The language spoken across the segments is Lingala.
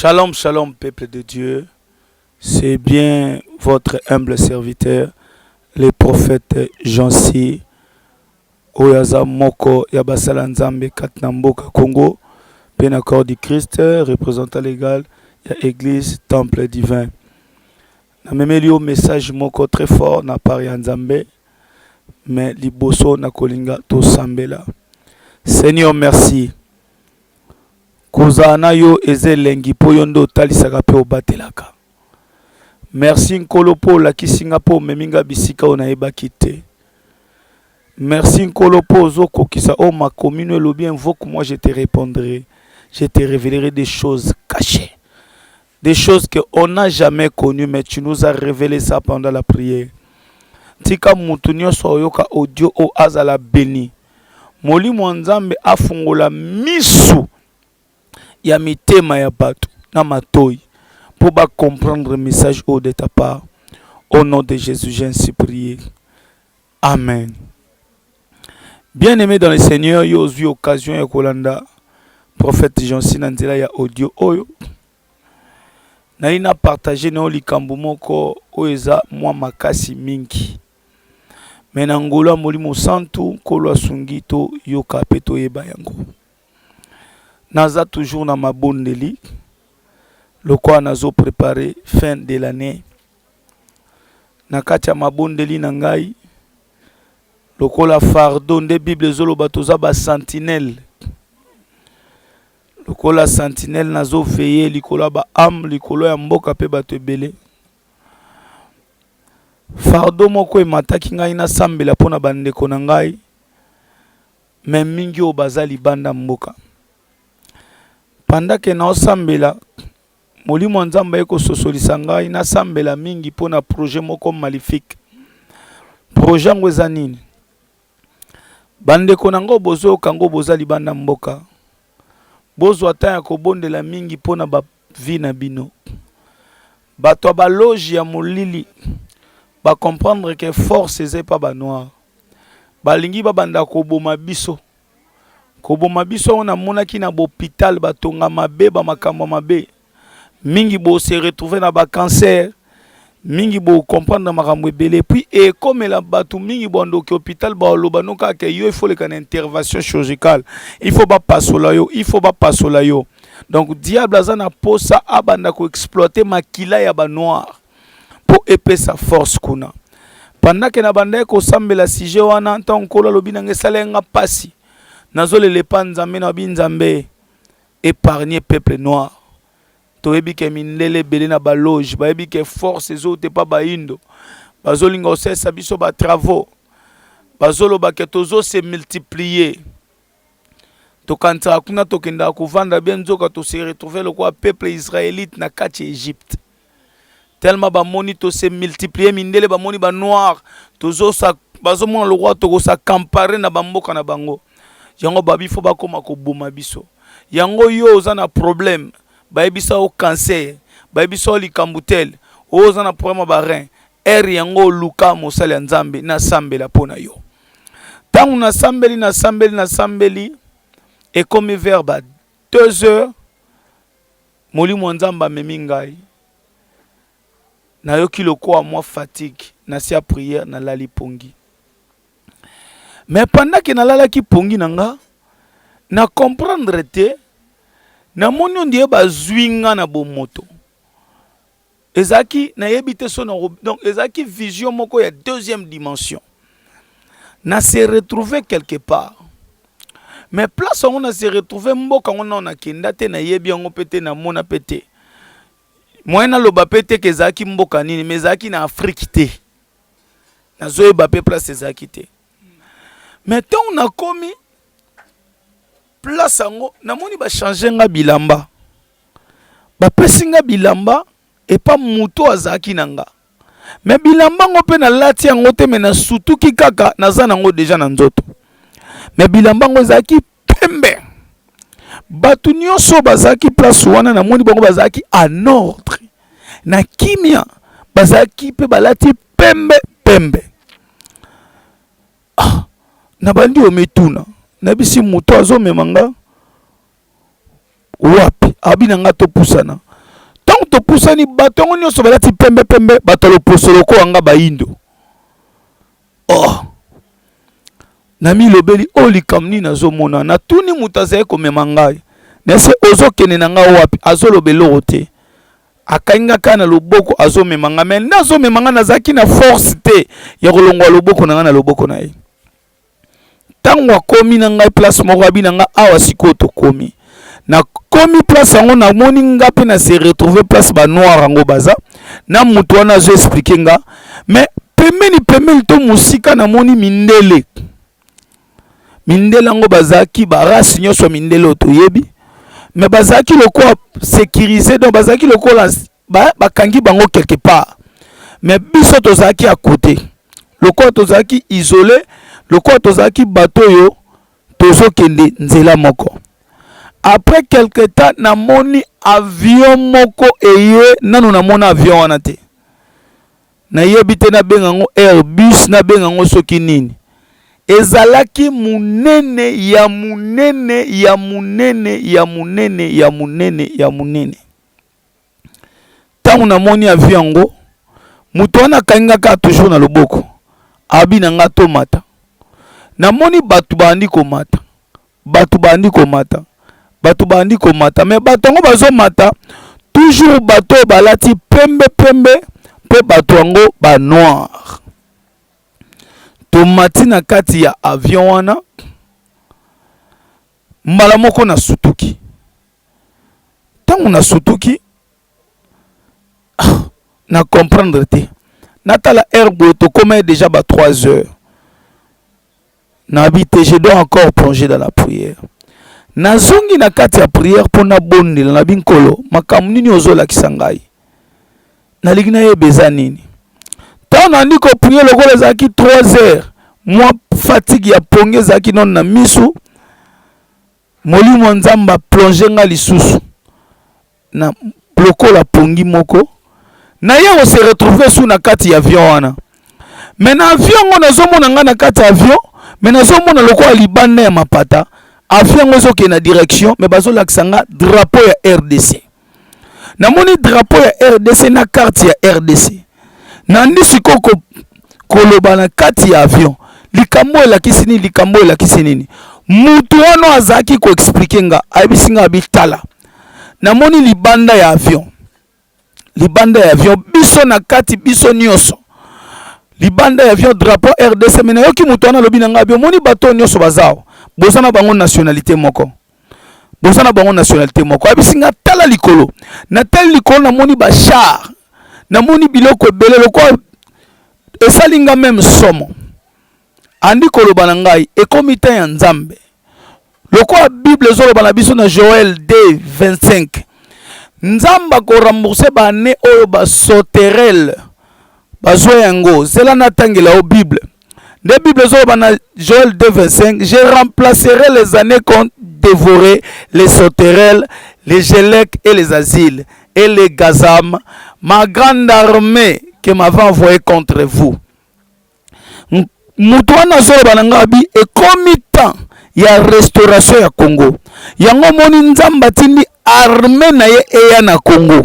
Shalom, shalom, peuple de Dieu. C'est bien votre humble serviteur, le prophète Jean-Cy, oyo aza moko ya basala Nzambe kati na mboka Congo, mpe na corps du Christ, représentant légal ya église Temple Divin. Namemeli yo message moko très fort na part ya Nzambe, mais liboso na kolinga tosambela. Seigneur, merci. Kozala na yo eza elengi mpo yo nde otalisaka mpe obatelaka. Merci Nkolo mpo olakisi nga mpo omemi nga bisika oyo nayebaki te. Merci Nkolo mpo ozokokisa oyo makomi no elobi: invoque moi, je te répondrai, je te révélerai des choses cachées, des choses que on n'a jamais connues, mais tu nous as révélé ça pendant la prière. Tika mutu nyonso oyoka audio oyo azala béni. Molimo ya Nzambe afungola misu ya mitema ya bato na matoi mpo bacomprendre message oyo de ta part. Au nom de Jésus, j'ai ainsi prié, amen. Bien aimé dans le Seigneur, yo ozwi occasion ya kolanda prophète Jansi na nzela ya audio oyo, nayi na partage na yo likambo moko oyo eza mwa makasi mingi, mais na ngolu ya Molimo Santu, Nkolo asungi toyoka mpe toyeba yango. Naza toujours na mabondeli lokola nazoprépare fin de l'année. Na kati ya mabondeli na ngai, lokola fardeau nde Bible ezoloba, toza basentinelle. Lokola sentinelle, nazoveiller likolo ya baâmes, likolo ya mboka mpe bato ebele. Fardeau moko emataki ngai nasambela mpona bandeko na ngai, mais mingi oyo baza libanda mboka. Pendant que naosambela, molimo ya Nzambe aye kososolisa ngai nasambela mingi mpona projet moko maléfique. Projet yango eza nini? Bandeko na ngo bozoyoka ngo, boza libanda mboka, bozwa temps ya kobondela mingi mpona bavie na bino. Bato ya baloge ya molili bacomprendre que force eza epa banoir, balingi babanda koboma biso, koboma biso. Yango namonaki na bahôpital batonga mabe, bamakambo mabe mingi, bose retrouve na bacancer mingi, bocomprendre makambo ebele. Puis ekomela bato mingi, bandoki hôpital baloba no kaka yo, il faut leka na intervention chirurgicale, il faut bapasola yo, il faut bapasola yo. Donc diable aza na posa abanda koexploiter makila ya banoir mpo epesa force kuna. Pendant que na bandaki kosambela sujet wana, ntango Nkolo alobi nanga, esala nga mpasi. Nazolela epa Nzambe, na babi: Nzambe, épargne peuple noir. Toyebi que mindele ebele na baloge bayebi que force ezouta epa bayindo, bazolinga kosalisa biso batravaux. Bazoloba que tozose multiplier, tokanisaka kuna tokendaka kovanda bien, nzoka tose retrouve lokola peuple israélite na kati ya Egypte. Tellement bamoni tose multiplier, mindele bamoni banoir bazomona lokola tokos'accaparer na bamboka na bango. Yango babi fo bakóma koboma biso. Yango yo oza na problème, bayebisa yo cancer, bayebisa yo likambo tel, oyo oza na problème ya barein ere, yango oluka mosali ya Nzambe nasambela mpo na yo. Ntango nasambeli, nasambeli, nasambeli, ekomi vers ba 2 heures, molimo ya Nzambe amemi ngai. Nayoki lokola mwa fatigue na se ya prière, nalali pongi. Mais pendant que nalalaki pongi na nga, na comprendre te, namoni on dirait bazwi nga na bomoto. Ezalaki, nayebi te so, donc ezalaki vision moko ya deuxième dimension. Na se retrouver quelque part, mais place yango na se retrouver, mboka yango nao nakenda te, nayebi yango mpe te, namona mpe te. Moyen naloba mpe te que ezalaki mboka nini, mais ezalaki na Afrique te, nazoyeba mpe place ezalaki te. Mais ntango nakomi place yango, namoni bachange nga bilamba, bapesi nga bilamba epa moto azalaki na nga. Mais bilamba yango mpe nalati yango te, mais nasutuki kaka naza nango déjà na nzoto. Mais bilamba yango ezalaki pembe. Bato nyonso bazalaki place wana, namoni bango bazalaki en ordre, na kimia, bazalaki mpe balati pembe pembe. Ah, nabandi omituna, nayebisi moto azomema nga wapi, abi na nga topusana. Topusani, bato yango nyonso balati pembe pembe, bato ya loposo lokola nga, bayindo. Oh, namilobeli oyo likambo nini nazomona? Natuni moto azali komema ngai, nase ozokende na ngai wapi? Azoloba eloko te, akangi nga kaka na loboko, azomema ngai. Me nde azomema ngai, nazalaki na force te ya kolongwa loboko na ngai na loboko na ye. Ntango akomi na ngai place moko, abi na ngai: "Awa sikoyo tokomi." Nakomi place yango, namoni nga mpe na se retrouve place banoir yango baza na moto wana azo expliquer nga. Mais pembeni pembeni to mosika, namoni mindele. Mindele yango bazalaki barace nyonso ya mindele oyo toyebi, mais bazalaki lokola sécurisé, donc bazalaki lokola bakangi bango quelque part. Mais biso tozalaki à côté, lokola tozalaki isolé, lokola tozalaki bato oyo tozokende nzela moko. Après quelque temps, namoni avion moko eye. Nanu namona avion wana te, nayebi te nabenga yango Airbus, nabenga yango soki nini. Ezalaki monene ya monene ya monene ya monene ya monene ya monene. Ntango namoni avion yango, moto wana akangi nga kaka toujours na loboko, abi na nga tomata. Namoni bato bandi komata, bato bandi komata, bato bandi komata. Me bato yango bazomata toujours bato oyo balati pembe pembe mpe bato yango banoir. Tomati na kati ya avion wana, mbala moko nasutuki. Ntango nasutuki, ah, na comprendre te. Natala heure boye, tokóma déjà ba 3 heures. Nabi te, je dois encore plonger dans la prière. Nazongi na kati ya prière mpo nabondela. Nabi: "Nkolo, makambo nini ozolakisa ngai? Nalingi nayeba eza nini." Ntango nandi koprier, lokola ezalaki 3 heures, mwa fatigue ya pongi ezalaki nano na misu, molimo ya Nzambe aplonge nga lisusu na lokola pongi moko. Naye kose retrouve su na kati ya avion wana. Me na avion yango, nazomona ngai na kati ya avion, me nazomona lokola libanda ya mapata. Avion yango ezokende na direction, me bazolakisa nga drapeau ya RDC. Namoni drapeau ya RDC na carte ya RDC. Nandi sikoyo koloba na kati ya avion: "Likambo elakisi nini? Likambo elakisi nini?" Mutu wana azalaki koexpliquer nga, ayebisi nga, abi: "Tala, namoni libanda ya avion, libanda ya avion, biso na kati, biso nyonso libanda ya avion, drapeau RDC. Me nayoki moto wana alobi na ngai, abi: 'Omoni bato nyonso baza awa, boza na bango nationalité moko, boza na bango nationalité moko.' Ayebisi nga: 'Tala likolo.' Natali likolo, namoni bachar, namoni biloko ebele, lokola esali nga même somo. Andi koloba na ngai: 'Ekomi temps ya Nzambe, lokola Bible ezoloba na biso na Joel 2 25, Nzambe akorembourser baannées oyo basauterelles bazwa yango.' Zela natangela yo Bible. Nde Bible ezoloba na Joel 2 25: 'Je remplacerai les années qu'ont dévoré les sauterelles, les jéleks et les asiles et les gazams, ma grande armée que m'avait envoyé contre vous.' Moto wana azoloba na ngai, abi: 'Ekomi temps ya restauration ya Congo. Yango omoni Nzambe atindi armée na ye eya na Congo,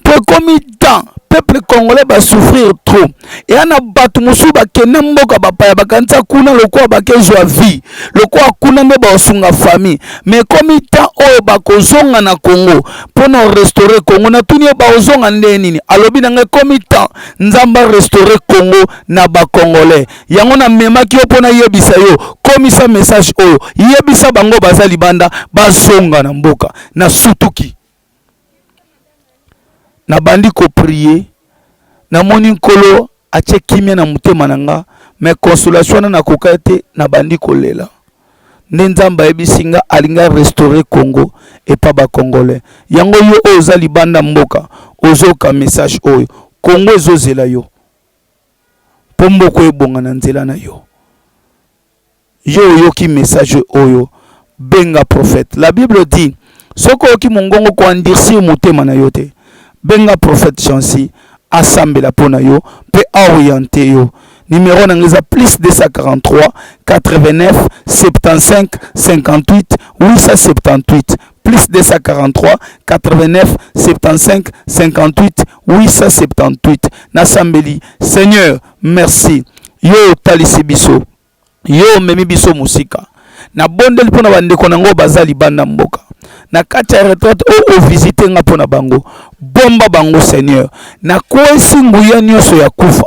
mpo ekomi temps peuple congolais basouffrir trop. Eya na bato mosusu bakende mboka bapaya, bakanisa kuna lokola bakezwa vie, lokola kuna nde bakosunga famille. Mais ekomi temps oyo bakozonga na Congo mpona restaurer Congo.' Natuni ye: 'Bakozonga nde nini?' Alobi na ngai: 'Ekomi temps Nzambe arestaurer Congo na bacongolais. Yango namemaki yo mpo nayebisa yo, komisa message oyo, yebisa bango baza libanda bazonga na mboka.' Nasutuki, nabandi koprier, namoni Nkolo atie kimia na motema na nga. Me consolation wana nakoka te, nabandi kolela. Nde Nzambe ayebisi nga alingi arestaurer Congo epa bacongolais. Yango yo oyo oza libanda mboka, ozoyoka message oyo, Congo ezozela yo mpo mboka ebonga na nzela na yo. Yo oyoki message oyo, benga prophète. La Bible dit: soki oyoki mongongo, koendurcir motema na yo te. Benga prophète Chancy, asambela mpo na yo mpe aoriente yo. Numéro na ngai eza plus 243 89 75 58 878. Plus 243 89 75 58 878. Nasambeli, Seigneur, merci. Yo otalisi biso, yo omemi biso mosika. Nabondeli mpo na bandeko na ngo baza libanda mboka na kati ya retraite oyo ovisite nga mpo na bango. Bomba bango, Seigneur. Nakwesi nguya nyonso ya kufa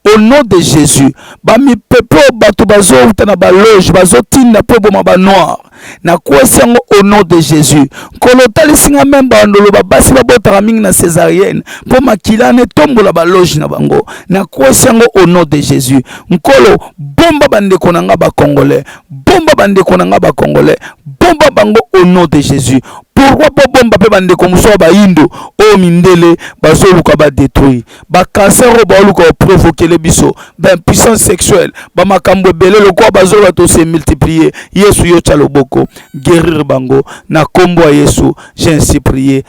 au nom de Jésus. Bamipepe oyo bato bazowuta na baloge bazotinda mpo eboma banoir, nakwesi yango au nom de Jésus. Nkolo, otalisi nga même bandolo babasi babotaka mingi na césarienne mpo makila na etombola baloge na bango. Nakwesi yango au nom de Jésus. Nkolo, bomba bandeko na nga bacongolais, bomba bandeko na nga bacongolais, bomba bango au nom de Jésus. Pourquoi mpo bomba mpe bandeko mosusu ya bayindo oyo mindele bazoluka badétruire, bacancer oyo baoluka baprovoquer biso, baimpuissance sexuelle, bamakambo ebele lokola bazoloba tose multiplier? Yesu, yo tya loboko, guérir bango na nkombo ya Yesu. J'ai ainsi prié,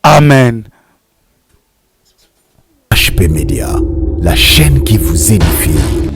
amen. HP Media, la chaîne qui vous édifie.